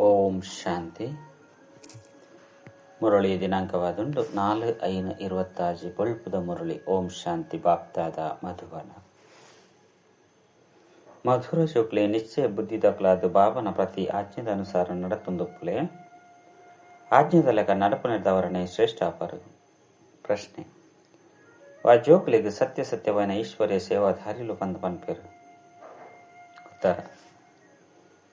ಓಂ ಶಾಂತಿ. ಮುರಳಿ ದಿನಾಂಕವಾದುಂಡು 4/5/26 ಬೊಳ್ಪುದ ಮುರಳಿ. ಓಂ ಶಾಂತಿ. ಬಾಪ್ತಾದ ಮಧುವನ ಮಧುರ ಶುಕ್ಲೆ ನಿಶ್ಚಯ ಬುದ್ಧಿದಕ್ಲಾದ ಬಾಬನ ಪ್ರತಿ ಆಜ್ಞೆದ ಅನುಸಾರ ನಡತೊಂದುಪ್ಪುಲೆ ಆಜ್ಞೆದ ಲೆಕ್ಕ ನಡಪುನೆದವರನೆ ಶ್ರೇಷ್ಠ ಅಪರು. ಪ್ರಶ್ನೆ: ವಾ ಜೋಕ್ಲೆಗ್ ಸತ್ಯ ಸತ್ಯವಾಯಿನ ಈಶ್ವರ್ಯ ಸೇವಾಧಾರಿಲು ಪಂದ್ ಪನ್ಪೇರು. ಉತ್ತರ: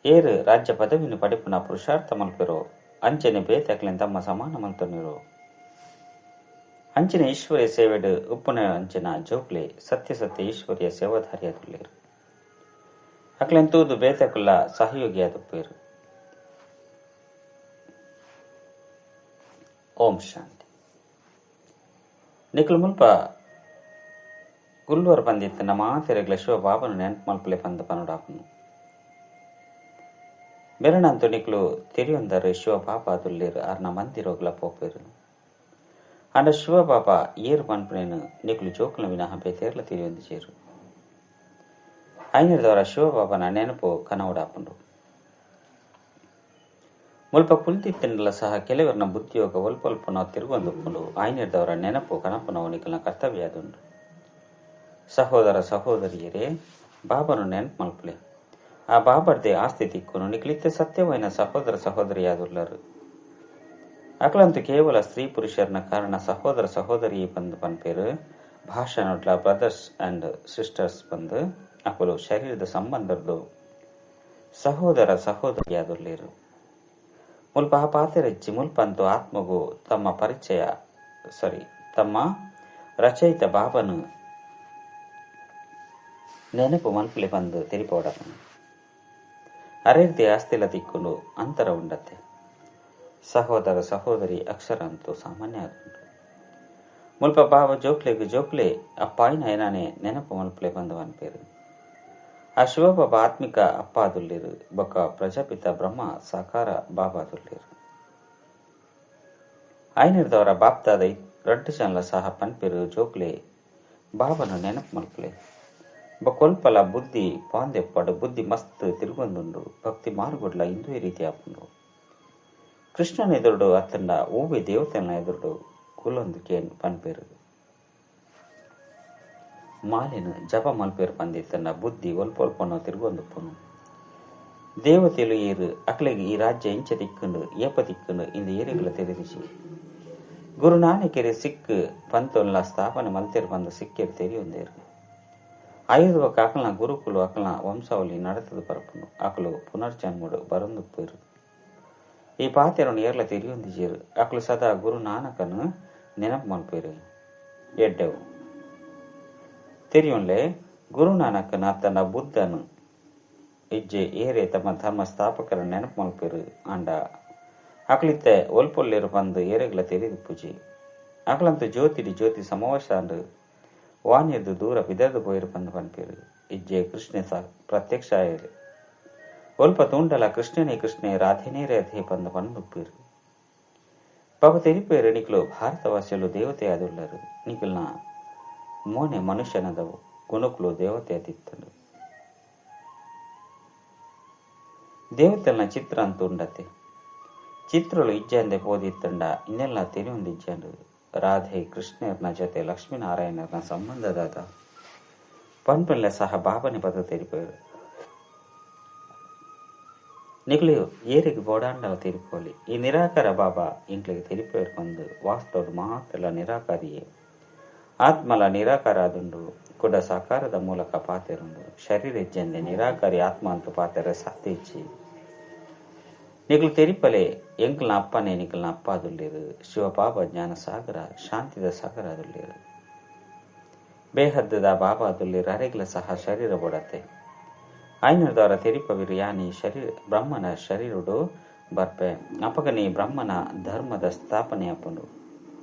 ಏರು ರಾಜ್ಯ ಪದವಿನ ಪಡಿಪುನ ಪುರುಷಾರ್ಥ ಮಲ್ಪೆರೋ ಅಂಚನೆ ಬೇತಕ್ಲೆನ್ ತಮ್ಮ ಸಮಾನ ಮಲ್ತೊನಿರೋ ಅಂಚನೆ ಈಶ್ವರ್ಯ ಸೇವೆಡು ಉಪ್ಪುನ ಅಂಚನ ಜೋಕ್ಲೆ ಸತ್ಯ ಸತ್ಯ ಈಶ್ವರ್ಯ ಸೇವಾಧಾರಿಯಾದುಲ್ಲೇರು. ಅಕ್ಲೆನ್ ತೂದು ಬೇತಕುಲ್ಲ ಸಹಯೋಗಿಯಾದುಪ್ಪೇರು. ಓಂ ಶಾಂತಿ. ನಿಕ್ಲು ಮುಲ್ಪ ಗುಲ್ವರ್ ಪಂದಿತ್ತನ ಮಾತೆರೆಗ್ಲ ಶಿವ ಬಾಬನು ನೆನಪು ಮಲ್ಪಲೆ ಪಂದ ಪನುಡಾಪನು ಬೆರಣಂತು ನಿಕ್ಲು ತೆರಿಯೊಂದರು ಶಿವ ಬಾಬಾ ದುಲ್ಲೇರು ಅರ್ನ ಮಂದಿರೋಗ್ಲ ಪೋಪೇರು. ಅಂಡ ಶಿವ ಬಾಬಾ ಏರು ಪನ್ಪುನೇನು ನಿಕ್ಲು ಜೋಕ್ಲ ವಿನಃ ಬೇತೇರ್ಲ ತೆರಿಯೊಂದು ಚೇರು. ಐನದವರ ಶಿವಬಾಬನ ನೆನಪು ಕನವಡಾಪುಂಡು. ಮುಲ್ಪ ಕುಲ್ತಿತ್ತಿನಲ ಸಹ ಕೆಲವರನ ಬುದ್ಧಿಯೋಗ ಒಲ್ಪೊಲ್ಪನ ತಿರುಗೊಂದುಪ್ಪುಂಡು. ಐನದವರ ನೆನಪು ಕನಪುನವು ನಿಕಲ್ನ ಕರ್ತವ್ಯ ಅದುಂಡು. ಸಹೋದರ ಸಹೋದರಿಯರೇ, ಬಾಬನು ನೆನಪು ಮಲ್ಪಲೆ. ಆ ಬಾಬರ್ದೆ ಆಸ್ತಿ ತಿಕ್ಕುನು ನಿಕ್ಲಿತ್ತೆ ಸತ್ಯವಾಯಿನ ಸಹೋದರ ಸಹೋದರಿಯಾದುಲ್ಲರು. ಅಕಲಂತೂ ಕೇವಲ ಸ್ತ್ರೀ ಪುರುಷರನ ಕಾರಣ ಸಹೋದರ ಸಹೋದರಿ ಬಂದು ಪನ್ಪೇರು. ಭಾಷಣಡ್ಲ brothers and sisters ಬಂದು ಅಕಲು ಶರೀರದ ಸಂಬಂಧದ್ದು ಸಹೋದರ ಸಹೋದರಿಯಾದುಲ್ಲೇರು. ಮುಲ್ಪ ಆ ಪಾತೆರೆಚ್ಚಿ ಮುಲ್ಪಂತು ಆತ್ಮಗೂ ತಮ್ಮ ಪರಿಚಯ ತಮ್ಮ ರಚಯಿತ ಬಾಬನು ನೆನಪು ಮಲ್ಪಲೆ ಬಂದು ತೆರಿಪೋಡಪನು. ಅರೆರ್ದಿ ಆಸ್ತಿಲ ತಿಕ್ಕುಂಡು ಅಂತರ ಉಂಡತ್ತೆ. ಸಹೋದರ ಸಹೋದರಿ ಅಕ್ಷರ ಅಂತೂ ಸಾಮಾನ್ಯ ಆದುಂಡು. ಮುಲ್ಪ ಬಾಬ ಜೋಕ್ಲೆಗ್ ಜೋಕ್ಲೆ ಅಪ್ಪಾಯಿನ ಏನಾನೆ ನೆನಪು ಮಲ್ಪಲೆ ಬಂದವನ್ ಪೇರು. ಆ ಶಿವಬಾಬಾ ಆತ್ಮಿಕ ಅಪ್ಪ ಅದುಲ್ಲೇರು. ಬೊಕ್ಕ ಪ್ರಜಾಪಿತ ಬ್ರಹ್ಮ ಸಾಕಾರ ಬಾಬಾ ಅದುಲ್ಲೇರು. ಐನರ್ದವರ ಬಾಪ್ತಾದ ರಡ್ಡು ಜನಲ ಸಹ ಪನ್ಪೇರು ಜೋಕ್ಲೆ ಬಾಬನು ನೆನಪು ಮಲ್ಪಲೆ. ಬೊಕ್ಕೊಲ್ಪಲ ಬುದ್ಧಿ ಪಾಂದೆಪ್ಪಡು ಬುದ್ಧಿ ಮಸ್ತ್ ತಿರುಗೊಂದುಂಡು. ಭಕ್ತಿ ಮಾರ್ಗೊಡ್ಲ ಇಂದುವೆ ರೀತಿ ಆಪುಂಡು. ಕೃಷ್ಣನ ಎದುರುಡು ಅತ್ತಂಡ ಓವೆ ದೇವತೆನ ಎದುರುಡು ಕುಲೊಂದು ಕೇನ್ ಪನ್ಪೇರು. ಮಾಲೆನು ಜಪ ಮಲ್ಪೇರು ಪಂದಿತ್ತಂಡ ಬುದ್ಧಿ ಒಲ್ಪೊಲ್ಪನೋ ತಿರುಗೊಂದುಪ್ಪುನು. ದೇವತೆಲು ಏರು ಅಕ್ಲೆಗ್ ಈ ರಾಜ್ಯ ಇಂಚ ತಿಕ್ಕುಂಡು ಏಪ ತಿಕ್ಕುಂಡು ಇಂದು ಏರಿಗಳ ತೆರಿದಿಸಿ. ಗುರು ನಾನಕೆರೆ ಸಿಕ್ ಪಂತೊಲ್ಲ ಸ್ಥಾಪನೆ ಮಲ್ತೇರು ಬಂದು ಸಿಕ್ಕೇರು ತೆರಿಯೊಂದೇರು. ಆಯುರ್ವಕ ಅಕಲ್ನ ಗುರುಕುಲು ಅಕಲ್ನ ವಂಶಾವಳಿ ನಡತದ ಪರಪುನು. ಅಕಲು ಪುನರ್ಜನ್ಮಡು ಬರೊಂದುಪ್ಪೇರು. ಈ ಪಾತೆರನ್ನು ಏರ್ಲ ತೆರಿಯೊಂದಿಜೇರು. ಅಕಲು ಸದಾ ಗುರು ನಾನಕನು ನೆನಪು ಮಲ್ಪೇರು. ಎಡ್ಡೆವು ತೆರಿಯೊನ್ಲೆ ಗುರು ನಾನಕನ ತನ್ನ ಬುದ್ಧನು ಇಜ್ಜೆ ಏರೆ ತಮ್ಮ ಧರ್ಮ ಸ್ಥಾಪಕರ ನೆನಪು ಮಲ್ಪೇರು. ಅಂಡ ಅಕಲಿತ್ತೆ ಒಲ್ಪೊಲ್ಲೇರು ಬಂದು ಏರೆಗ್ಲ ತೆರಿದು ಪೂಜಿ. ಅಕಲಂತೂ ಜ್ಯೋತಿಡಿ ಜ್ಯೋತಿ ಸಮಾವೇಶ ಅಂಡು ವಾಣಿಯದ್ದು ದೂರ ಬಿದರ್ದು ಪೋಯಿರು ಬಂದು ಪನ್ಪೇರು. ಇಜ್ಜೆ ಕೃಷ್ಣೆ ಪ್ರತ್ಯಕ್ಷ ಆಯರು. ಒಲ್ಪ ತೂಂಡಲ ಕೃಷ್ಣನೇ ಕೃಷ್ಣೆ ರಾಧೆನೇ ರಾಧೆ ಬಂದು ಪನ್ಪೇರು. ಪಾಪ ತೆರಿಪೇರು ನಿಕ್ಲು ಭಾರತವಾಸಿಗಳು ದೇವತೆ ಆದುಲ್ಲರು. ನಿಕಲ್ನ ಮೋನೆ ಮನುಷ್ಯನದವು ಗುಣಕುಲು ದೇವತೆ ಅದಿತ್ತನು. ದೇವತೆಲ್ನ ಚಿತ್ರ ಅಂತ ಉಂಡತೆ. ಚಿತ್ರಳು ಇಜ್ಜಂದೆ ಪೋದಿತ್ತಂಡ ಇನ್ನೆಲ್ಲ ತೆರಿಯೊಂದು ಇಜ್ಜಂಡು. ರಾಧೆ ಕೃಷ್ಣರ್ನ ಜೊತೆ ಲಕ್ಷ್ಮೀನಾರಾಯಣರ್ನ ಸಂಬಂಧದಾದ ಪನ್ಪಲ್ಲೆ ಸಹ ಬಾಬನೆ ಪದ ತೆರಿಪೇರು. ನಿಕ್ಲು ಏರಿಗೆ ಬೋಡಾಂಡಲ ತೆರಿಪೋಲಿ. ಈ ನಿರಾಕಾರ ಬಾಬಾ ಇಂಕ್ಲಿಗೆ ತೆರಿಪೇರು ಬಂದು ವಾಸ್ತವಡು ಮಾತೆಲ್ಲ ನಿರಾಕಾರಿಯೇ. ಆತ್ಮಲ ನಿರಾಕಾರ ಆದುಂಡು. ಕೂಡ ಸಾಕಾರದ ಮೂಲಕ ಪಾತೆರುಂಡು. ಶರೀರ ಇಜ್ಜಂದೆ ನಿರಾಕಾರಿ ಆತ್ಮ ಅಂತೂ ಪಾತೆರ ಸಾಧ್ಯ ಇಚ್ಚಿ. ನಿಕ್ಲು ತೆರಿಪಲೆ ಎಂಕಲ್ನ ಅಪ್ಪನೇ ನಿಕಲ್ನ ಅಪ್ಪ ಅದುಲ್ಲೇರು. ಶಿವಬಾಬಾ ಜ್ಞಾನ ಸಾಗರ ಶಾಂತಿದ ಸಾಗರ ಅದುಲ್ಲೇರು. ಬೇಹದ್ದದ ಬಾಬಾ ಅದುಲ್ಲೇರು. ಅರೆಗ್ಲ ಸಹ ಶರೀರ ಬೊಡತೆ. ಐನದವರ ತೆರಿಪವಿರು ಯಾನಿ ಶರೀರ ಬ್ರಹ್ಮನ ಶರೀರುಡು ಬರ್ಪೆ. ಅಪಗನಿ ಬ್ರಹ್ಮನ ಧರ್ಮದ ಸ್ಥಾಪನೆ ಆಪುಂಡು.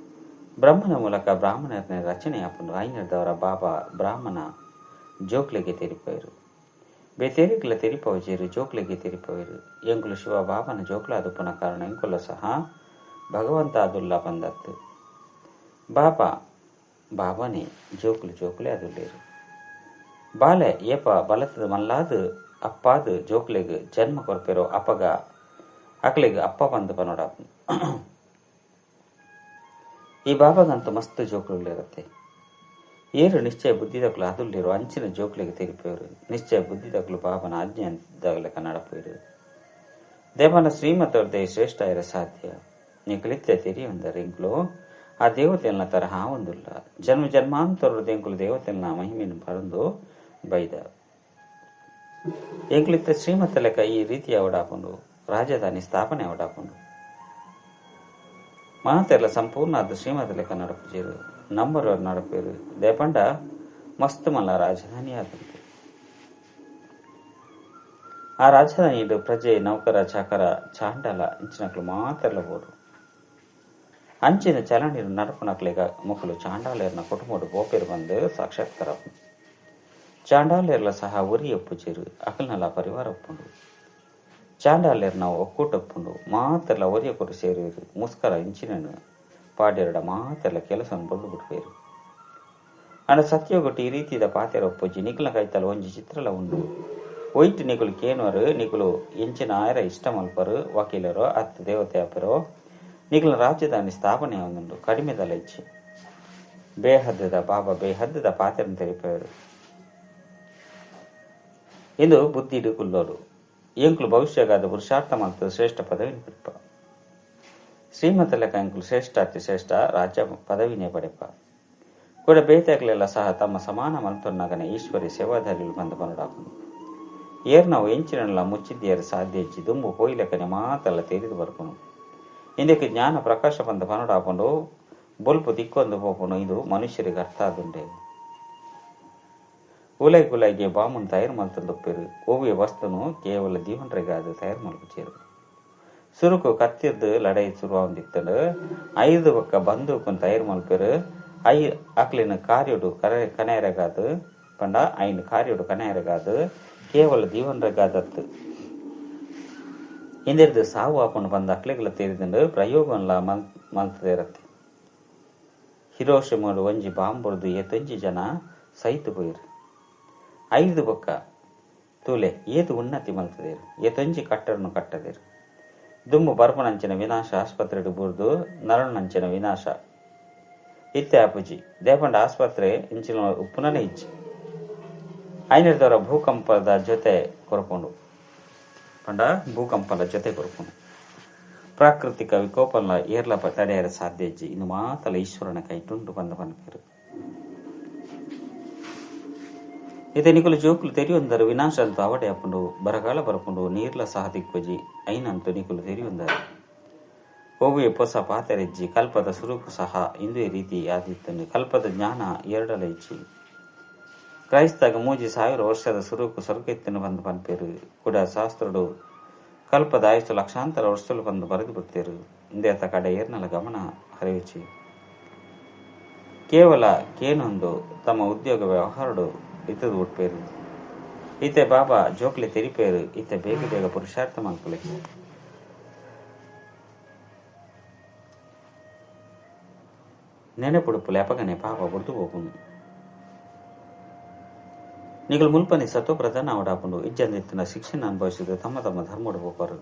ಬ್ರಹ್ಮನ ಮೂಲಕ ಬ್ರಾಹ್ಮಣರನ್ನ ರಚನೆ ಆಪುಂಡು. ಐನದವರ ಬಾಬಾ ಬ್ರಾಹ್ಮಣ ಜೋಕ್ಲೆಗೆ ತೆರಿಪೇರು. ಬೇತೇರಿಗ್ಲ ತೆರಿಪವಜೇರು ಜೋಕ್ಲೆಗೆ ತೆರಿಪವೇರು. ಎಂಕುಲು ಶಿವ ಬಾಬನ ಜೋಕ್ಲಾದುಪ್ಪನ ಕಾರಣ ಎಂಕುಲ ಸಹ ಭಗವಂತ ಅದುಲ್ಲ ಬಂದತ್ತು. ಬಾಬಾ ಬಾಬಾನೇ ಜೋಕ್ಲು ಜೋಕ್ಲೆ ಅದುಲ್ಲೇರು. ಬಾಲೆ ಏಪ ಬಲತದ ಮಲ್ಲಾದು ಅಪ್ಪಾದು ಜೋಕ್ಲೆಗ್ ಜನ್ಮ ಕೊರ್ಪೆರೋ ಅಪಗ ಅಕ್ಲೆಗ್ ಅಪ್ಪ ಪಂದ್ ಪನೊಡಾಪುಂಡು. ಈ ಬಾಬಾಗಂತೂ ಮಸ್ತ್ ಜೋಕುಲು ಇರತ್ತೆ. ಏರು ನಿಶ್ಚಯ ಬುದ್ಧಿದಕುಲು ಅದುಲ್ಲಿರು ಅಂಚಿನ ಜೋಕ್ಲೆಗ್ ತೆರಿಪೇರು. ನಿಶ್ಚಯ ಬುದ್ಧಿದಕುಲು ಬಾಬನ ಆಜ್ಞೆ ಅಂತಾಗಲೆಕ ನಡಪೇರು. ದೇವನ ಶ್ರೀಮತವ್ರದೇ ಶ್ರೇಷ್ಠ ಇರ ಸಾಧ್ಯ. ನಿಕಲಿತ್ತೆ ತೆರಿಯೊಂದರ್ ಎಂಕುಲು ಆ ದೇವತೆಲ್ನ ತರಹ ಒಂದುಲ್ಲ. ಜನ್ಮ ಜನ್ಮಾಂತರದ ಎಂಕುಲು ದೇವತೆಲ್ನ ಮಹಿಮೆಯನ್ನು ಪರಂದು ಬೈದ. ಎಂಕುಲಿತ್ತ ಶ್ರೀಮತ ಲೆಕ್ಕ ಈ ರೀತಿಯ ಅವಡಾಪುಂಡು. ರಾಜಧಾನಿ ಸ್ಥಾಪನೆ ಅವಡಾಪುಂಡು. ಮಾತೆಲ್ಲ ಸಂಪೂರ್ಣ ಅದು ಶ್ರೀಮತ ಲೆಕ್ಕ ನಡಪುಜೇರು. ನಂಬರ್ ನಡಪೇರು. ದೇಪಂಡ ಮಸ್ತ್ ಮಲ್ಲ ರಾಜಧಾನಿ ಆದಂತೆ. ಆ ರಾಜಧಾನಿ ಪ್ರಜೆ ನೌಕರ ಚಾಕರ ಚಾಂಡಲ ಇಂಚಿನಕ್ಲು ಮಾತೆಲ್ಲ ಬೋಡು. ಅಂಚಿನ ಚಲನೀರು ನಡಪುನಕ್ಲೆಗ ಮೊಕಲು ಚಾಂಡಾಲೇರ್ನ ಕುಟುಂಬಡು ಬೋಪೇರು ಬಂದು ಸಾಕ್ಷಾತ್ಕಾರ. ಚಾಂಡಾಲೇರ್ಲ ಸಹ ಒರಿ ಒಪ್ಪುಜೇರು. ಅಕಲ್ನಲ ಪರಿವಾರ ಒಪ್ಪುಂಡು. ಚಾಂಡಾಲೇರ್ನ ಒಕ್ಕೂಟೊಪ್ಪುಂಡು. ಮಾತೆಲ್ಲ ಒರಿಯ ಕೊರು ಸೇರುವರು. ಮುಸ್ಕರ ಇಂಚಿನನು ಪಾಡ್ಯರಡ ಮಾತೆಲ್ಲ ಕೆಲಸವನ್ನು ಬೊಡ್ಡು ಬಿಡ್ಬೇರು. ಅಂಡ ಸತ್ಯೋಗಟ್ಟು ಈ ರೀತಿದ ಪಾತೆರ ಒಪ್ಪುಜಿ. ನಿಕುಲ ಕೈತಲ ಒಂಜಿ ಚಿತ್ರಲ ಉಂಡು. ಒಯ್ಟ್ ನಿಕುಲು ಕೇನುವರು. ನಿಕುಲು ಎಂಚಿನ ಆಯರ ಇಷ್ಟ ಮಲ್ಪರು ವಕೀಲರೋ ಅತ್ ದೇವತೆ ಅಪರೋ ನಿಕುಲ ರಾಜಧಾನಿ ಸ್ಥಾಪನೆ ಒಂದುಂಡು. ಕಡಿಮೆದಲ ಇಚ್ಚಿ ಬೇಹದ್ದದ ಬಾಬಾ ಬೇಹದ್ದದ ಪಾತೆರನ್ನು ತೆರಿಪೇರು. ಇಂದು ಬುದ್ಧಿ ಕುಲ್ಲೋರು. ಎಂಕುಲು ಭವಿಷ್ಯಗಾದ ಪುರುಷಾರ್ಥ ಮತ್ತು ಶ್ರೇಷ್ಠ ಪದವಿನ ಪಡೆಪ. ಶ್ರೀಮತ ಲೆಕ್ಕ ಎಂಕುಲು ಶ್ರೇಷ್ಠ ಅತಿ ಶ್ರೇಷ್ಠ ರಾಜ್ಯ ಪದವಿನೇ ಪಡೆಪ. ಕೂಡ ಬೇತಾಗಲೆಲ್ಲ ಸಹ ತಮ್ಮ ಸಮಾನ ಮಲ್ತೊನ್ನಗನೆ ಈಶ್ವರಿ ಸೇವಾಧಾರಿಗಳು ಬಂದು ಬನ್ನಡಾಪುಂಡು. ಏರ್ ನಾವು ಎಂಚಿನಲ್ಲ ಮುಚ್ಚಿದ್ದಿಯರು ಸಾಧ್ಯ ಇಚ್ಚಿ ದುಂಬು ಪೋಯ್ಲೆಕ್ಕನೆ ಮಾತೆಲ್ಲ ತೆರಿದು ಬರ್ಪುನು. ಇಂದಕ್ಕೆ ಜ್ಞಾನ ಪ್ರಕಾಶ ಬಂದ ಪನಡಾಪುಂಡು. ಬೊಲ್ಪು ದಿಕ್ಕೊಂದು ಪೋಪುಂಡು. ಇದು ಮನುಷ್ಯರಿಗೆ ಅರ್ಥ ಆದುಂಡೆ. ಉಲೈ ಗುಲೈಗೆ ಬಾಮುನ್ ತಯಾರು ಮಲ್ತೊಂದುಪ್ಪೇರು. ಓವಿಯ ವಸ್ತುನು ಕೇವಲ ದೀವನ್ರೆಗಾದ ತಯಾರು ಮಲ್ಪುಚೇರು. ಸುರುಕು ಕತ್ತಿರ್ದು ಲಡೈ ಶುರುವಾವಂದಿತ್ತಂಡು. 5 ಪಕ್ಕ ಬಂದೂಕುನ್ ತಯಾರು ಮಲ್ಪೇರು. I ಅಕ್ಲಿನ ಕಾರ್ಯಡು ಕನೆಯರಗಾದು ಪಂಡ ಐನು ಕಾರ್ಯಡು ಕನೆಯರಗಾದು ಕೇವಲ ದೀವನ್ರೆಗಾದತ್ತು. ಇಂದಿರ್ದು ಸಾವು ಆಪುಂಡು ಬಂದ ಅಕ್ಲೆಗಳ ತೇರಿದಂಡು ಪ್ರಯೋಗನ್ಲ ಮಲ್ತದಿರತ್ತೆ. ಹಿರೋಶಿಮೋಡು ಒಂಜಿ ಬಾಂಬುರ್ದು ಏತೊಂಜಿ ಜನ ಸೈತು ಪೋಯಿರು. 5 ಬೊಕ್ಕ ತೂಲೆ ಏತು ಉನ್ನತಿ ಮಲ್ತದೇರು. ಏತೊಂಜಿ ಕಟ್ಟಡನು ಕಟ್ಟದೇರು. ದುಂಬು ಬರ್ಪನಂಚಿನ ವಿನಾಶ ಆಸ್ಪತ್ರೆಡು ಬುರ್ದು ನರಳನಂಚಿನ ವಿನಾಶ ಇತ್ತೆ ಆಪುಜಿ. ದೇಪಂಡ ಆಸ್ಪತ್ರೆ ಇಂಚಿನ ಉಪ್ಪುನನೇ ಇಚ್ಚಿ. ಐನರ್ದವರ ಭೂಕಂಪದ ಜೊತೆ ಕೊರಪುಂಡು. ಪಂಡ ಭೂಕಂಪದ ಜೊತೆ ಕೊರಪುಂಡು. ಪ್ರಾಕೃತಿಕ ವಿಕೋಪನ ಏರ್ಲ ತಡೆಯರ ಸಾಧ್ಯ ಇಜ್ಜಿ. ಇನ್ನು ಮಾತಲ ಈಶ್ವರನ ಕೈ ಟುಂಟು ಬಂದ ಪನ್ಪೇರು. ಇತ್ತೆ ನಿಕುಲು ಜೋಕುಲು ತೆರಿಯೊಂದರು ವಿನಾಶ ಅಂತೂ ಅವಡೆ ಅಪ್ಪುಂಡು. ಬರಗಾಲ ಬರಪುಂಡು. ನೀರ್ಲ ಸಹ ದಿಕ್ಕೊಜಿ. ಐನಂತೂ ನಿಕುಲು ತೆರಿಯೊಂದರು. ಓವಿಯ ಪೊಸ ಪಾತೆರೆಜ್ಜಿ. ಕಲ್ಪದ ಸುರುಕು ಸಹ ಇಂದುವೆ ರೀತಿ ಆದಿತ್ತನು. ಕಲ್ಪದ ಜ್ಞಾನ ಎರಡಲ ಇಜ್ಜಿ. ಕ್ರೈಸ್ತಾಗ 3000 ವರ್ಷದ ಸುರುಕು ಸ್ವರ್ಗೆತ್ತನು ಬಂದು ಪನ್ಪೇರು. ಕೂಡ ಶಾಸ್ತ್ರುಡು ಕಲ್ಪದ ಆಯುಸ್ಸು ಲಕ್ಷಾಂತರ ವರ್ಷలు ಬಂದು ಬರೆದು ಬಿಡ್ತೇರು. ಇಂದೇತ ಕಡೆ ಏರ್ನಲ ಗಮನ ಹರಿಯುಚಿ. ಕೇವಲ ಕೇನೊಂದು ತಮ್ಮ ಉದ್ಯೋಗ ವ್ಯವಹಾರಡು ಇತ್ತದು ಬಿಟ್ಪೇರು. ಈತೆ ಬಾಬಾ ಜೋಕ್ಲೆ ತೆರಿಪೇರು. ಈತೆ ಬೇಗ ಬೇಗ ಪುರುಷಾರ್ಥ ಮಲ್ಪುಲೆ. ನೆನೆಪುಡುಪುಲೆ ಅಪಗನೆ ಪಾಪ ಬುಡ್ದು ಪೋಪುಂಡು. ನಿಗಲು ಮುಲ್ಪನಿ ಸತ್ವ ಪ್ರಧಾನ ಅವಡಾಪುಂಡು. ಇಜ್ಜಂದಿತ್ತಿನ ಶಿಕ್ಷಣ ಅನುಭವಿಸಿದ ತಮ್ಮ ತಮ್ಮ ಧರ್ಮಡು ಪೋಪರು.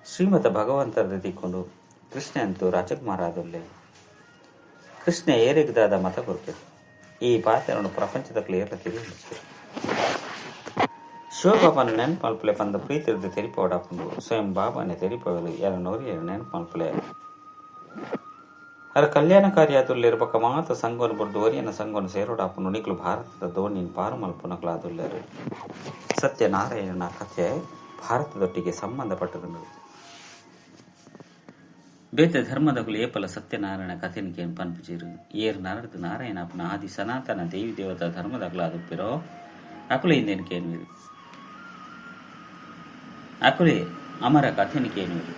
ಶ್ರೀಮತ ಭಗವಂತರದ ತಿಕ್ಕೊಂಡು ಕೃಷ್ಣ ಅಂತೂ ರಾಜಕುಮಾರ ಆದುಲ್ಲೆ. ಕೃಷ್ಣ ಏರಿಗದಾದ ಮತ ಕೊರ್ಪೇರು. ಈ ಪಾತ್ರವನ್ನು ಪ್ರಪಂಚದ ಏರ್ಲ ತಿಳಿಯುವುದು. ಶಿವಬಾಬನ ನೆನಪು ಮಲ್ಪಲೆ ಪಂದ ಪ್ರೀತಿರ್ದು ತೆರಿಪೋಡಾಪುಂಡು. ಸ್ವಯಂ ಬಾಬಾನೆ ತೆರಿಪವರು ಯಾರ ನೋರಿಯರು ನೆನಪು ಮಲ್ಪಲೆ. ಅರ ಕಲ್ಯಾಣಕಾರಿ ಆದುಲ್ಲೇರು ಬೊಕ್ಕ ಮಾತ ಸಂಘವನ್ನು ಬುಡ್ದು ಒರಿಯನ ಸಂಘವನ್ನು ಸೇರೋಡಾಪುಂಡು. ನಿಕ್ಲು ಭಾರತದ ದೋಣಿನ್ ಪಾರು ಮಲ್ಪುನಕ್ಲಾದುಲ್ಲೇರು. ಸತ್ಯನಾರಾಯಣನ ಕಥೆ ಭಾರತದೊಟ್ಟಿಗೆ ಸಂಬಂಧಪಟ್ಟದುಂಡು. ಬೇತೆ ಧರ್ಮದಕುಲು ಏಪಲ ಸತ್ಯನಾರಾಯಣ ಕಥೆನಿಕೆ ಪನ್ಪುಜೆರು. ಏರ್ ನರಡ್ದು ನಾರಾಯಣ ಅಪುನ ಆದಿ ಸನಾತನ ದೇವಿ ದೇವತಾ ಧರ್ಮದಕುಲಾದುಪ್ಪಿರೋ ಅಕುಲು ಇಂದೆನ್ ಕೇನುವೆರು. ಅಕುಲೆ ಅಮರ ಕಥೆನ್ ಕೇನುವೆರು.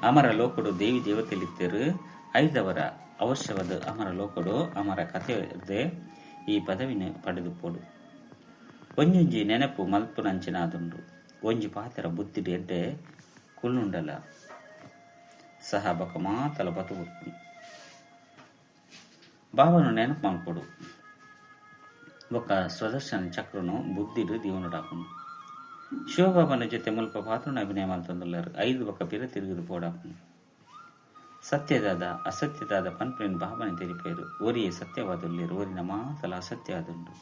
ಅಮರ ಲೋಕಡು ದೇವಿ ದೇವತೆಲಿತ್ತೆರು. ಐದವರ ಅವಶ್ಯವಾದ ಅಮರ ಲೋಕಡು ಅಮರ ಕಥೆ ಈ ಪದವಿನ ಪಡೆದುಪೋಡು. ಒಂಜೊಂಜಿ ನೆನಪು ಮಲ್ಪುನಂಚಿನ ಆದುಂಡು. ಒಂಜಿ ಪಾತ್ರ ಬುದ್ಧಿಡ್ ಎಡ್ಡೆ ಕುಲ್ಲುಂಡಲ ಸಹ ಬೊಕ ಮಾತಲ ಬತು ಬಾಬನು ನೆನಪು ಮಲ್ಪೊಡು. ಬೊಕ್ಕ ಸ್ವದರ್ಶನ ಚಕ್ರನು ಬುದ್ಧಿಡ್ ದೀವೊನೊಡಾಪುಂಡು. ಶಿವಬಾಬನ ಜೊತೆ ಮುಲ್ಪ ಪಾತ್ರನ ಅಭಿನಯ ಮಲ್ತೊಂದುಲ್ಲೆರ್. ಐದು ಬೊಕ್ಕ ಪಿರ ತಿರುಗುದು ಪೋಡಾಪುಂಡು. ಸತ್ಯದಾದ ಅಸತ್ಯದಾದ ಪನ್ಪಿನ ಬಾಬನೆ ತೆರಿಪೇರು. ಒರಿಯೇ ಸತ್ಯವಾದುಲ್ಲೆರ್, ಒರಿನ ಮಾತಲ ಅಸತ್ಯ ಆದುಂಡು.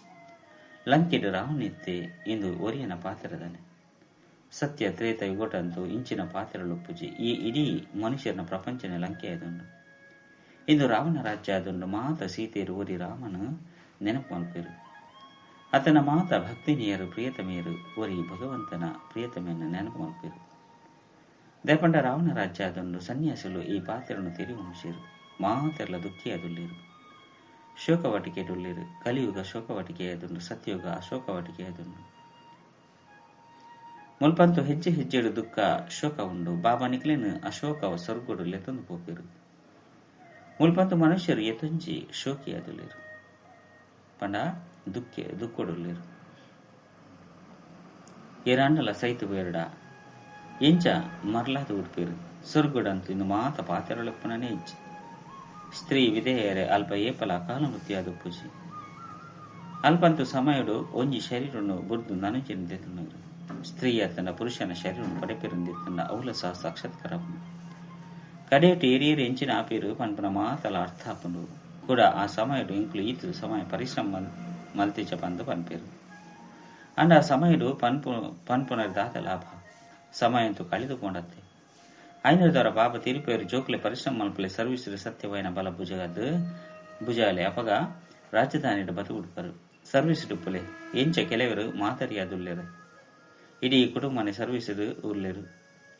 ಲಂಕೆಡ್ ರಾವಣೆತ್ತೆ ಇಂದು ಒರಿಯನ ಪಾತ್ರದಾನೆ. ಸತ್ಯ ತ್ರೇತ ಯುಗಟಂತೂ ಇಂಚಿನ ಪಾತ್ರಲುಪ್ಪುಜಿ. ಈ ಇಡೀ ಮನುಷ್ಯನ ಪ್ರಪಂಚನೆ ಲಂಕೆ ಆದುಂಡು. ಇಂದು ರಾವಣ ರಾಜ್ಯ ಆದುಂಡು. ಮಾತ ಸೀತೆಯರು ಒರಿ ರಾಮನ ನೆನಪು ಮಲ್ಪೇರು. ಆತನ ಮಾತ ಭಕ್ತಿನಿಯರು ಪ್ರಿಯತಮೆಯರು ಒರಿ ಭಗವಂತನ ಪ್ರಿಯತಮೆಯನ್ನು ನೆನಪು ಮಲ್ಪೇರು. ದೇಪಂಡ ರಾವಣ ರಾಜ್ಯ ಆದುಂಡು. ಸನ್ಯಾಸಿಲು ಈ ಪಾತ್ರನು ತೆರಿವಂಶರು ಮಾತೆರ್ಲ ದುಃಖಿಯಾದುಲ್ಲೇರು, ಶೋಕವಾಟಿಕೆಡುಲ್ಲೇರು. ಕಲಿಯುಗ ಶೋಕವಾಟಿಕೆಯಾದುಂಡು, ಸತ್ಯಯುಗ ಅಶೋಕವಾಟಿಕೆಯಾದುಂಡು. ಮುಲ್ಪಂತು ಹೆಜ್ಜೆ ಹೆಜ್ಜೆಡು ದುಃಖ ಶೋಕ ಉಂಡು. ಬಾಬಾ ನಿಕ್ಲೇನು ಅಶೋಕ ಸ್ವರ್ಗಡು ಲೆತ್ತೊಂದು ಪೋಪೇರು. ಮುಲ್ಪಂತು ಮನುಷ್ಯರು ಎತ್ತೊಂಜಿ ಶೋಕಿಯಾದುಲ್ಲೇರು, ಪಂಡ ದುಃಖ ದುಃಖಡುಲ್ಲೇರು. ಏರಾಂಡಲ ಸೈತು ಬೇರಡ ಎಂಚ ಮರ್ಲಾದ ಉಡ್ಪೇರು. ಸ್ವರ್ಗಡಂತು ಇನ್ನು ಮಾತ ಪಾತ್ರಲಪ್ಪನೇ ಇಜ್ಜಿ. ಸ್ತ್ರೀ ವಿಧೇಯರೆ ಅಲ್ಪ ಏಪಲ ಅಕಾಲ ಮೃತ್ಯು ಪೂಜಿ. ಅಲ್ಪಂತು ಸಮಯಡು ಒಂಜಿ ಶರೀರನ್ನು ಬುರ್ದು ನನುಚಿನ ದೆತ್ತುನರು. ಸ್ತ್ರೀ ಆತನ ಪುರುಷನ ಶರೀರನ್ನು ಪಡೆಪೇರುಂದಿತ್ತನ ಅವಲ ಸಹ ಸಾಕ್ಷಾತ್ಕಾರ. ಕಡೆಯಟು ಏರಿಯರು ಎಂಚಿನ ಆಪೇರು ಪನ್ಪನ ಮಾತಲ ಅರ್ಥ ಆಪುಂಡು. ಕೂಡ ಆ ಸಮಯಡು ಇಂಕ್ಲು ಈತು ಸಮಯ ಪರಿಶ್ರಮ ಮಲ್ತಿಚ ಪಂದು ಪನ್ಪೇರು. ಅಂಡ ಆ ಸಮಯಡು ಪನ್ಪುನರ್ ದಾತ ಲಾಭ. ಸಮಯಂತೂ ಕಳೆದುಕೊಂಡತ್ತೆ. ಐನೂರು ಬಾಬಾ ತಿರುಪೇರು ಜೋಕ್ಲೆ ಪರಿಶ್ರಮ ಮಲ್ಪಲೆ ಸರ್ವಿಸ್ ಸತ್ಯವಾಯಿನ ಬಲ ಭುಜಗದ್ ಭುಜಾಲೆ ಅಪಗ ರಾಜಧಾನಿ ಬದುಕುಡ್ಪರು. ಸರ್ವಿಸ್ ಡುಪ್ಪಲೆ ಎಂಚ ಕೆಲವರು ಮಾದರಿಯಾದುಲ್ಲೇರು. ಇಡೀ ಕುಟುಂಬನೇ ಸರ್ವಿಸ್ ಉಲ್ಲೇರು.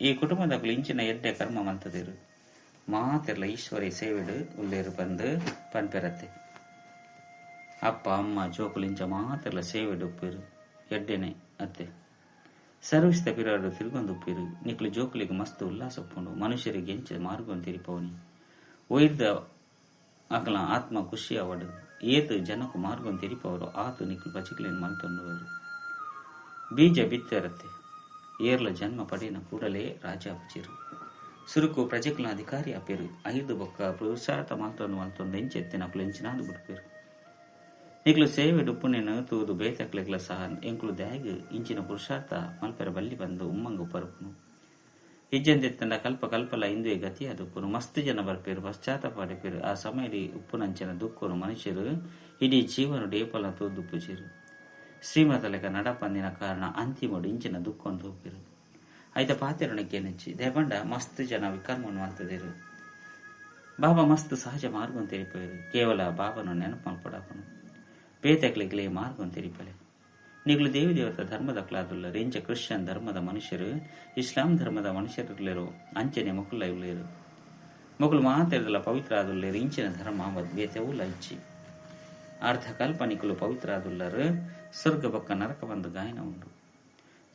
ಈ ಕುಟುಂಬದ ಇಂಚಿನ ಎಡ್ಡೆ ಕರ್ಮ ಮಲ್ತದಿರು. ಮಾತೆರ್ಲ ಈಶ್ವರಿ ಸೇವೆಡು ಉಲ್ಲೇರು ಬಂದು ಪನ್ಪೆರತ್ತೆ. ಅಪ್ಪ ಅಮ್ಮ ಜೋಕುಲು ಇಂಚ ಮಾತೆರ್ಲ ಸೇವೆಡು ಉಪ್ಪೇರು ಎಡ್ಡೆನೆ ಅತ್ತೆ. ಸರ್ವಿಸ್ ಪಿರಾಡು ತಿರುಗೊಂದು ಉಪ್ಪೇರು. ನಿಕ್ಲು ಜೋಕುಲಿಗೆ ಮಸ್ತ್ ಉಲ್ಲಾಸ ಉಪ್ಪುಂಡು. ಮನುಷ್ಯರಿಗೆ ಎಂಚ ಮಾರ್ಗೊಂದು ತಿರಿಪವನಿ ಒಯ್ದ ಅಕಲ ಆತ್ಮ ಖುಷಿ ಅವಡು. ಏತು ಜನಕು ಮಾರ್ಗೊಂದು ತಿರಿಪವರು ಆತು ನಿಕ್ಲು ಬಚಿಕ್ಲೇನು ಮಲ್ತೊಂಡುವರು. ಬೀಜ ಬಿತ್ತರತ್ತೆ. ಏರ್ಲ ಜನ್ಮ ಪಡೆಯನ ಕೂಡಲೇ ರಾಜ ಅಪಚಿರು. ಸುರುಕು ಪ್ರಜೆಕ್ಲ ಅಧಿಕಾರಿ ಅಪೇರು. ಐದು ಬೊಕ್ಕ ಪುರುಷಾರ್ಥ ಮಲ್ತೊಂದು ಮಲ್ತೊಂದು ಎಂಚೆತ್ತಿನ ಅಕ್ಲು ಎಂಚಿನಾದು ಬಿಡ್ಪೇರು. ನಿಕ್ಲು ಸೇವೆ ಡುಪ್ಪುನೇನು ತೂದು ಬೇತಕ್ಲೆಗ್ಲ ಸಹ ಎಂಕುಲು ದ್ಯಾಗ್ ಇಂಚಿನ ಪುರುಷಾರ್ಥ ಮಲ್ಪೆರ ಬಲ್ಲಿ ಬಂದು ಉಮ್ಮಂಗು ಪರುಪುನು. ಇಜ್ಜಂದೆತ್ತಂಡ ಕಲ್ಪ ಕಲ್ಪಲ ಇಂದುವೆ ಗತಿ ಅದುಪ್ಪುನು. ಮಸ್ತ್ ಜನ ಬರ್ಪೇರು, ಪಶ್ಚಾತ್ತಾಪ ಪಡೆಪೇರು. ಆ ಸಮಯದಲ್ಲಿ ಉಪ್ಪುನಂಚಿನ ದುಃಖನು ಮನುಷ್ಯರು ಇಡೀ ಜೀವನ ಡೇಪಲ ತೂದುಪ್ಪುಜಿರು. ಶ್ರೀಮತಲೆಕ ನಡಪಂದಿನ ಕಾರಣ ಅಂತಿಮಡು ಇಂಚಿನ ದುಃಖವನ್ನು ತೂಪಿರು. ಐತ ಪಾತೆರಣಕ್ಕೆ ನೆಚ್ಚಿ ದೇಪಂಡ ಮಸ್ತ್ ಜನ ವಿಕರ್ಮವನ್ನು ಮಾಡ್ತದಿರು. ಬಾಬಾ ಮಸ್ತ್ ಸಹಜ ಮಾರ್ಗವನ್ನು ತೆರಿಪೇರು. ಕೇವಲ ಬಾಬಾನ ನೆನಪು ಮಲ್ಪಡಾಪನು. ಬೇತಕ್ಲಿಗ್ಲೇ ಮಾರ್ಗವನ್ನು ತೆರಿಪಲೆ. ನಿಗ್ಲು ದೇವಿ ದೇವತ ಧರ್ಮದ ಎಂಚ ಕ್ರಿಶ್ಚಿಯನ್ ಧರ್ಮದ ಮನುಷ್ಯರು ಇಸ್ಲಾಂ ಧರ್ಮದ ಮನುಷ್ಯರುಲೇರು ಅಂಚನೆ ಮೊಕುಲ ಇವ್ಲೇರು. ಮೊಕುಲು ಮಾತೆರ್ದಲ ಪವಿತ್ರ ಆದುಲ್ಲೇರು. ಇಂಚಿನ ಧರ್ಮ ಬೇತೆವುಲ ಇಚ್ಚಿ ಅರ್ಧ ಕಲ್ಪನಿಕುಲು ಪವಿತ್ರ ಆದುಲ್ಲರು. ಸ್ವರ್ಗ ಬೊಕ್ಕ ನರಕ ಬಂದು ಗಾಯನ ಉಂಡು.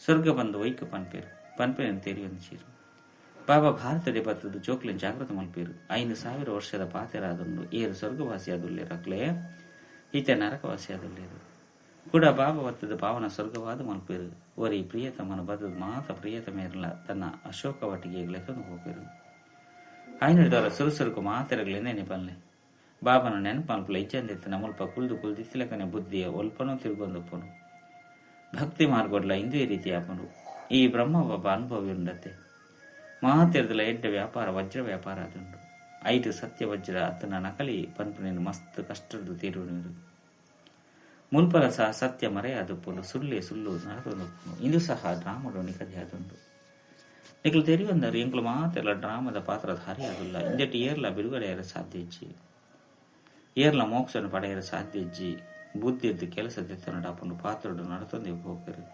ಸ್ವರ್ಗ ಬಂದು ವೈಕ ಪನ್ಪೇರು ಪನ್ಪೇರು ತೆರಿಯೊಂದು ಬಾಬಾ ಭಾರತಡೆ ಬತ್ತದು ಜೋಕ್ಲೆನ್ ಜಾಗೃತ ಮಲ್ಪೇರು. 5000 ವರ್ಷದ ಪಾತೆರಾದುಂಡು. ಏರು ಸ್ವರ್ಗವಾಸಿ ಆದುಲ್ಲೇರು ಅಕ್ಲೆ ಈತ ನರಕವಾಸಿ ಆದುಲ್ಲೇರು. ಕೂಡ ಬಾಬಾ ಬತ್ತದ ಪಾವನ ಸ್ವರ್ಗವಾದ ಮಲ್ಪೇರು. ಒರಿ ಪ್ರಿಯತಮನ ಬದದ ಮಾತ ಪ್ರಿಯತಮೇರ್ಲ ತನ್ನ ಅಶೋಕವಾಟಿಗೆ ಲೆತ್ತೊಂದು ಹೋಪೇರು. ಐನೂರು ಸುರುಸುರುಕು ಮಾತೆರಗಲೆನೆ ಪನ್ಲೆ. ಬಾಬನ ನೆನಪು ಮಲ್ಪಲೆ ಇಜ್ಜಂದಿತ್ತನ ಮುಲ್ಪ ಕುಲ್ದು ಕುಲ್ದಿತ್ತಿಲಕನೆ ಬುದ್ಧಿಯ ಒಲ್ಪನೂ ತಿರುಗೊಂದುಪ್ಪನು. ಭಕ್ತಿ ಮಾರ್ಗೊಡ್ಲ ಇಂದುವೆ ರೀತಿ ಆಪನು. ಈ ಬ್ರಹ್ಮ ಬಾಬಾ ಅನುಭವಿ ಉಂಡತ್ತೆ. ಮಾತೆರ್ದಲ ಎಡ್ಡೆ ವ್ಯಾಪಾರ ವಜ್ರ ವ್ಯಾಪಾರ ಅದುಂಡು. ಐಟು ಸತ್ಯ ವಜ್ರ ಅತ್ತನ ನಕಲಿ ಪನ್ಪುನೇನು ಮಸ್ತ್ ಕಷ್ಟದ್ದು ತೀರುನೀರು. ಮುಲ್ಪಲ ಸಹ ಸತ್ಯ ಮರೆ ಅದುಪ್ಪುಂಡು. ಸುಳ್ಳೆ ಸುಳ್ಳು ನಡತೊಂದುಪ್ಪುಂಡು. ಇಂದು ಸಹ ಡ್ರಾಮಡು ನಿಕದಿ ಅದುಂಡು. ನಿಕ್ಲು ತೆರಿವಂದರು ಎಂಕ್ಲು ಮಾತೆಲ್ಲ ಡ್ರಾಮದ ಪಾತ್ರಧಾರಿ ಆದುಲ್ಲ. ಇಂದೆಟ್ಟು ಏರ್ಲ ಬಿಡುಗಡೆಯರ ಸಾಧ್ಯ ಇಜ್ಜಿ. ಏರ್ಲ ಮೋಕ್ಷನ ಪಡೆಯರ ಸಾಧ್ಯ ಇಜ್ಜಿ. ಬುದ್ಧಿದ್ದು ಕೆಲಸ ದೆತ್ತನಡಾಪುಂಡು. ಪಾತ್ರಡು ನಡತೊಂದು ಹೋಗ್ಪೇರು.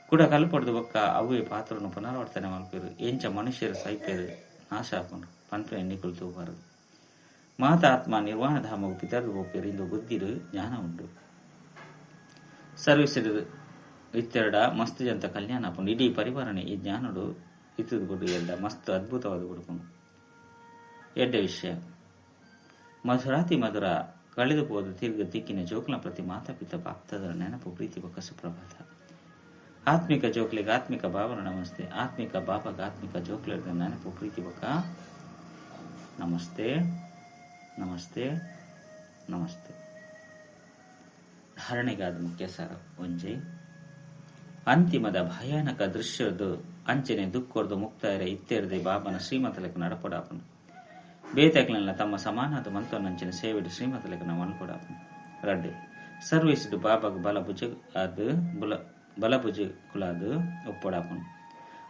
ಕೂಡ ಕಲ್ಪಡ್ದು ಬೊಕ್ಕ ಅವೇ ಪಾತ್ರನು ಪುನರಾವರ್ತನೆ ಮಲ್ಪೇರು. ಎಂಚ ಮನುಷ್ಯರು ಸೈಪೇರು ನಾಶ ಆಪುಂಡು ಪನ್ಪೆ ನಿಕುಲು ತೂಪಾರು. ಮಾತ ಆತ್ಮ ನಿರ್ವಾಣ ಧಾಮವು ಪಿತರ್ದು ಹೋಗ್ಪೇರು. ಇಂದು ಬುದ್ಧಿರು ಜ್ಞಾನ ಉಂಡು. ಸರ್ವಿಸ್ ಇತ್ತೆರಡ ಮಸ್ತ್ ಜಂತ ಕಲ್ಯಾಣ ಆಪುಂಡು. ಇಡೀ ಪರಿವಾರನೆ ಈ ಜ್ಞಾನಡು ಇತ್ತದು ಕೊಡು ಎಲ್ಲ ಮಸ್ತ್ ಅದ್ಭುತವಾದ ಕೊಡುಪುಂಡು. ಎಡ್ಡೆ ವಿಷಯ ಮಧುರಾತಿ ಮಧುರ ಕಳೆದು ಹೋದ ತಿರುಗ ತಿಕ್ಕಿನ ಜೋಕ್ಲ ಪ್ರತಿ ಮಾತಾ ಪಿತ ಬಾಪ್ತದ ನೆನಪು ಪ್ರೀತಿ ಬೊಕ್ಕ ಸುಪ್ರಭಾತ. ಆತ್ಮಿಕ ಜೋಕ್ಲಿಗೆ ಆತ್ಮಿಕ ಬಾಬನ ನಮಸ್ತೆ. ಆತ್ಮಿಕ ಬಾಬಾಗ ಆತ್ಮಿಕ ಜೋಕ್ಲಿಗೆ ನೆನಪು ಪ್ರೀತಿ ಬೊಕ್ಕ ನಮಸ್ತೆ ನಮಸ್ತೆ ನಮಸ್ತೆ. ಧಾರಣೆಗಾದ ಮುಖ್ಯ ಸಾರ ಒಂಜಿ ಅಂತಿಮದ ಭಯಾನಕ ದೃಶ್ಯರ್ದ್ ಅಂಚನೆ ದುಃಖೊರ್ದು ಮುಕ್ತಾಯೆರೆ ಇತ್ತೆರ್ದೆ ಬಾಬಾನ ಶ್ರೀಮತಲೆಕ ನಡಪೊಡಾಪುಂಡು. ಬೇತೆಕ್ಲೆನ್ಲ ತಮ್ಮ ಸಮಾನಾದ್ ಮಲ್ತೊನಂಚಿನ ಸೇವೆಡ್ ಶ್ರೀಮತಲೆಕ ಮಲ್ಪೊಡಾಪುಂಡು. ರಡ್ಡ್. ಸರ್ವಿಸ್ಡ್ ಬಾಬಾಗ್ ಬಲ ಭುಜ ಆದ್ ಬಲಭುಜಕುಲಾದ್ ಉಪ್ಪೊಡಾಪುಂಡು.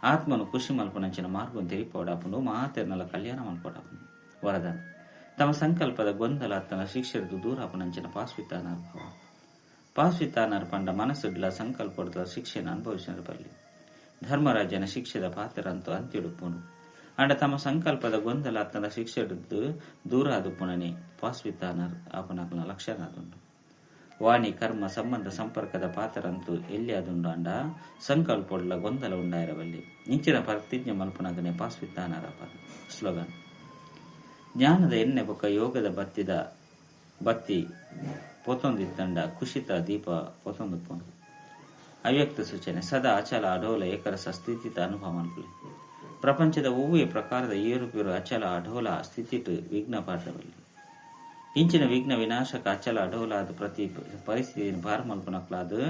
ಆತ್ಮನ್ ಖುಷಿ ಮಲ್ಪುನಂಚಿನ ಮಾರ್ಗೊನು ತೆರಿಪಾವೊಡಾಪುಂಡು. ಮಾತೆರ್ನಲ ಕಲ್ಯಾಣ ಮಲ್ಪೊಡಾಪುಂಡು. ವರದಾನ. ತಮ್ಮ ಸಂಕಲ್ಪದ ಗೊಂದಲ ಅತ್ತಂಡ ಶಿಕ್ಷೆರ್ದ್ ದೂರ ಆಪುನಂಚಿನ ಪಾಸ್ವಿತಾನರ್ ಭವ. ಪಾಸ್ವಿತಾನರ್ ಪಂಡ ಮನಸ್ಸ್ಡ್ಲ ಸಂಕಲ್ಪೊಡ್ಲ ಶಿಕ್ಷೆನ್ ಅನುಭವಿಸರೆ ಬಲ್ಲಿ. ಧರ್ಮರಾಜನ ಶಿಕ್ಷೆದ ಪಾತೆರ ಅಂತೂ ಅಂತ್ಯೊಡುಪ್ಪುಂಡು. ಆಂಡ ತಮ್ಮ ಸಂಕಲ್ಪದ ಗೊಂದಲ ಅತ್ತಂಡ ಶಿಕ್ಷೆಡ್ದ್ ದೂರ ಆದುಪ್ಪುನನೇ ಪಾಸ್ವಿತಾನರ್ ಆಪುನಕಲ್ನ ಲಕ್ಷಣ ಆದುಂಡು. ವಾಣಿ, ಕರ್ಮ, ಸಂಬಂಧ ಸಂಪರ್ಕದ ಪಾತೆರ ಅಂತೂ ಎಲ್ಯ ಆದುಂಡು ಆಂಡ ಸಂಕಲ್ಪೊಡ್ಲ ಗೊಂದಲ ಉಂಡಾಯೆರೆ ಬಲ್ಲಿ. ಇಂಚಿನ ಪ್ರತಿಜ್ಞೆ ಮಲ್ಪುನಗನೇ ಪಾಸ್ವಿತಾನರ್ ಆಪರ್. ಸ್ಲೋಗನ್. ಜ್ಞಾನದ ಎಣ್ಣೆ ಬೊಕ್ಕ ಯೋಗದ ಬತ್ತಿದ ಬತ್ತಿ ಪೊತ್ತೊಂದಿತ್ತಂಡ ಖುಷಿತ ದೀಪ ಪೊತ್ತೊಂದುಪ್ಪುಂಡು. ಅವ್ಯಕ್ತ ಸೂಚನೆ ಸದಾ ಅಚಲ ಅಡೋಲ ಏಕರಸ ಸ್ಥಿತಿತ ಅನುಭವ ಮನ್ಪುಲೆ. ಪ್ರಪಂಚದ ಒವ್ವೇ ಪ್ರಕಾರದ ಏರುಪೇರು ಅಚಲ ಅಡೋಲ ಸ್ಥಿತಿಟ್ ವಿಘ್ನ ಪಾಡ್ರೆ ಬಲ್ಲಿ. ಇಂಚಿನ ವಿಘ್ನ ವಿನಾಶಕ ಅಚಲ ಅಡೋಲಾದ್ ಪ್ರತಿ ಪರಿಸ್ಥಿತಿನ್ ಪಾರ್ ಮಲ್ಪುನಕ್ಲಾದ್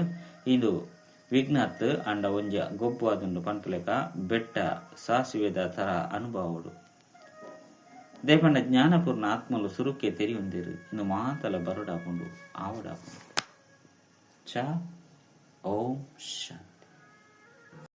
ಇಂದು ವಿಘ್ನ ಅತ್ತ್ ಆಂಡ ಒಂಜಿ ಗೊಬ್ಬು ಆದುಂಡು ಪನ್ಪುಲೆಕ ಬೆಟ್ಟ ಸಾಸಿವೆದ ತರ ಅನುಭವೊಡು. ದಾಯೆ ಪಂಡ ಜ್ಞಾನಪೂರ್ಣ ಆತ್ಮಲು ಸುರುಕೆ ತೆರಿಯೊಂದೆರ್ ಇಂದು ಮಾತಲ ಬರೊಡಾಪುಂಡು ಆವೊಡಾಪುಂಡು. ಚ ಓಂ ಶಾಂತಿ.